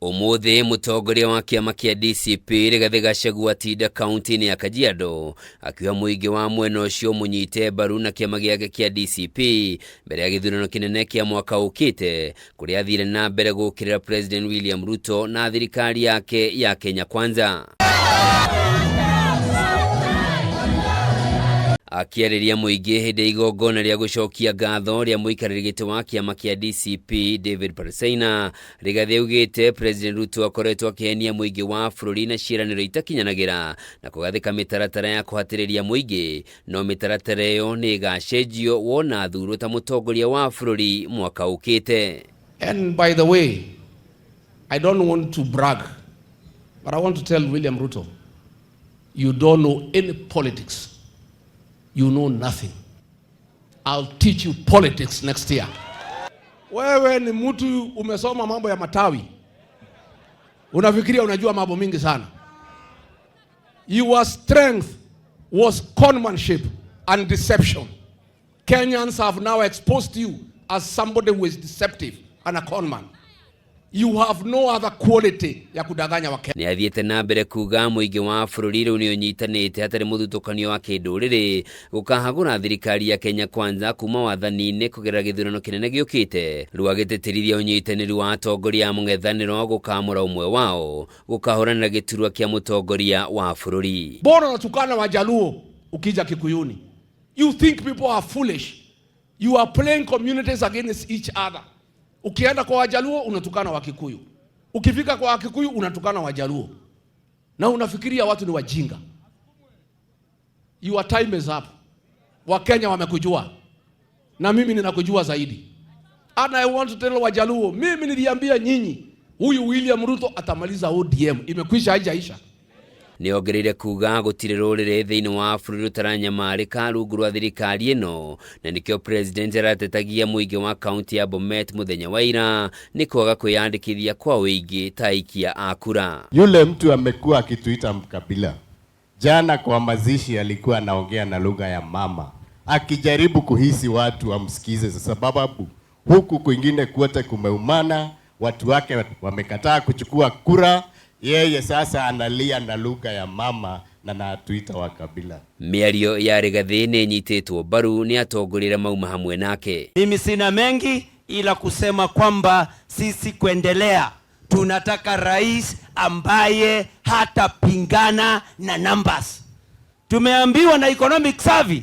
Umuthi mutongoria wa kiama kia DCP Rigathi Gachagua atinda kaunti-inĩ ya Kajiado akiuga mũingĩ wa mwena ũcio mũnyite mbaru na kĩama gĩake kĩa DCP mbere ya gĩthurano kĩnene kĩa mwaka ũkĩte, kũrĩa athire na mbere gũkĩrĩra President William Ruto na thirikari yake ya Kenya Kwanza. Akĩarĩria mũingĩ hĩndĩ ya igongona rĩa gũcokia ngatho rĩa mũikarĩri gĩtĩ wa kĩama kĩa DCP David Parseina, Rigathi augĩte President Ruto akoretwo akĩhenia mũingĩ wa bũrũri na ciĩranĩro itakinyanagĩra na kũgathĩka mĩtaratara ya kũhatĩrĩria mũingĩ, no mĩtaratara ĩyo nĩ ĩgacenjio wona athurwo ta mũtongoria wa bũrũri mwaka ũkĩte. And by the way, I don't want to brag, but I want to tell William Ruto, you don't know any politics. You know nothing. I'll teach you politics next year. Wewe ni mtu umesoma mambo ya matawi, unafikiria unajua mambo mingi sana. Your strength was conmanship and deception. Kenyans have now exposed you as somebody who is deceptive and a conman. You have no other quality ya kudanganya Wakenya. Nĩ athiĩte na mbere kuga mũingĩ wa bũrũri rĩu nĩ ũnyitanĩte hatarĩ mũthutũkanio wa kĩndũrĩrĩ gũkahagũra thirikari ya Kenya Kwanza kuma wathani-inĩ kũgerera gĩthurano kĩnene gĩũkĩte, rĩu agĩtĩtĩrithia ũnyitanĩri wa atongoria a mũng'ethanĩro gũkamũra ũmwe wao gũkahũranĩra gĩturwa kĩa mũtongoria wa bũrũri. Mbona unatukana Wajaluo ukija Kikuyuni? You think people are foolish. You are playing communities against each other. Ukienda kwa Wajaluo unatukana Wakikuyu, ukifika kwa Wakikuyu unatukana Wajaluo, na unafikiria watu ni wajinga. Your time is up. Wakenya wamekujua na mimi ninakujua zaidi. And I want to tell Wajaluo, mimi niliambia nyinyi huyu William Ruto atamaliza ODM. Imekwisha, haijaisha? Nĩongereire kuga gũtirĩ rũrĩrĩ thĩinĩ wa bũrũri rũtaranyamarĩka rungu rwa thirikari ĩno, na nĩkĩo president aratetagia mũingĩ wa kaunti ya Bomet mũthenya wa ira nĩ kwaga kwĩyandĩkithia kwa ũingĩ ta aikia a kura. Yule mtu amekuwa akituita mkabila. Jana kwa mazishi alikuwa anaongea na lugha ya mama, akijaribu kuhisi watu wamsikize, sababu huku kwingine kwote kumeumana, watu wake wamekataa kuchukua kura. Yeye sasa analia na lugha ya mama na anatuita wa kabila. Mĩario ya Rigathi nĩ ĩnyitĩtwo mbaru nĩ atongoria arĩa mauma hamwe nake. Mimi sina mengi ila kusema kwamba sisi kuendelea tunataka rais ambaye hatapingana na numbers. Tumeambiwa na Economic Survey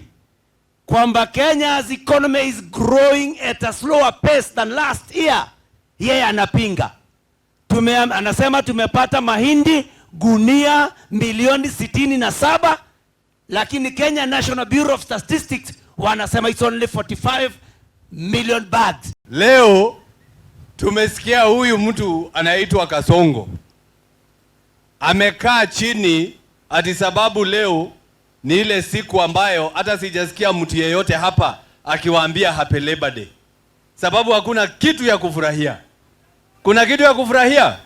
kwamba Kenya's economy is growing at a slower pace than last year. Yeye anapinga. Anasema tumepata mahindi gunia milioni 67, lakini Kenya National Bureau of Statistics wanasema it's only 45 million bags. Leo tumesikia huyu mtu anaitwa Kasongo amekaa chini ati sababu leo ni ile siku ambayo hata sijasikia mtu yeyote hapa akiwaambia happy Labor Day, sababu hakuna kitu ya kufurahia. Kuna kitu ya kufurahia?